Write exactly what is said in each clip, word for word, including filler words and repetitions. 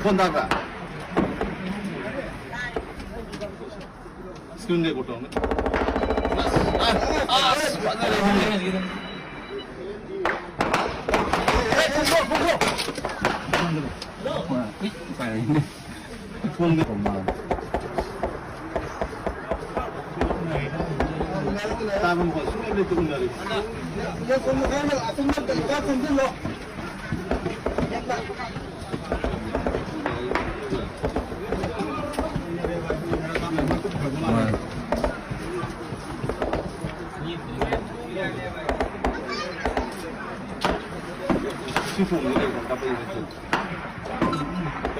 Phone ꯇꯥꯕ꯭ꯔꯥ? Screen record ꯇꯧꯔꯝꯃꯦ꯫ ꯐꯣꯟꯗ ꯇꯥꯕ ꯃꯈꯣꯟ ꯁꯨꯡꯂꯦꯞ ꯂꯦꯞꯇꯒꯨꯝ ꯇꯧꯔꯤ꯫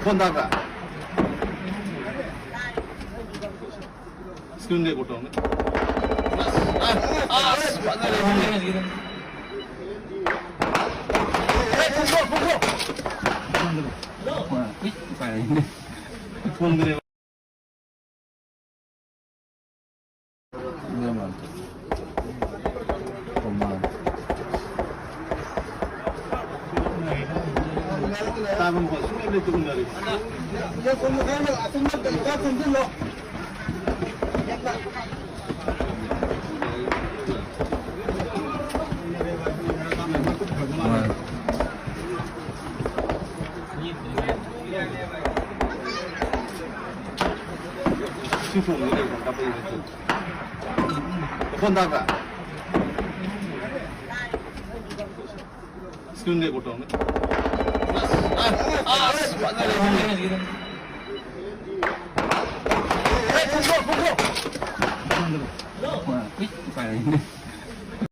ꯐꯣꯟ ꯇꯥꯕ꯭ꯔꯥ? ꯁ꯭ꯀ꯭ꯔꯤꯟ ꯔꯦꯀꯣꯔꯗ ꯇꯧꯔꯝꯃꯦ꯫ ꯐꯣꯟꯗꯅꯦꯕ꯫ ꯇꯥꯕ ꯃꯈꯣꯟ ꯁꯨꯡꯂꯦꯞ ꯂꯦꯞꯇꯒꯨꯝ ꯇꯧꯔꯤ꯫ ꯐꯣꯟ ꯇꯥꯕ꯭ꯔꯥ? ꯁ꯭ꯀ꯭ꯔꯤꯟ ꯔꯦꯀꯣꯔꯗ ꯇꯧꯔꯝꯃꯦ꯫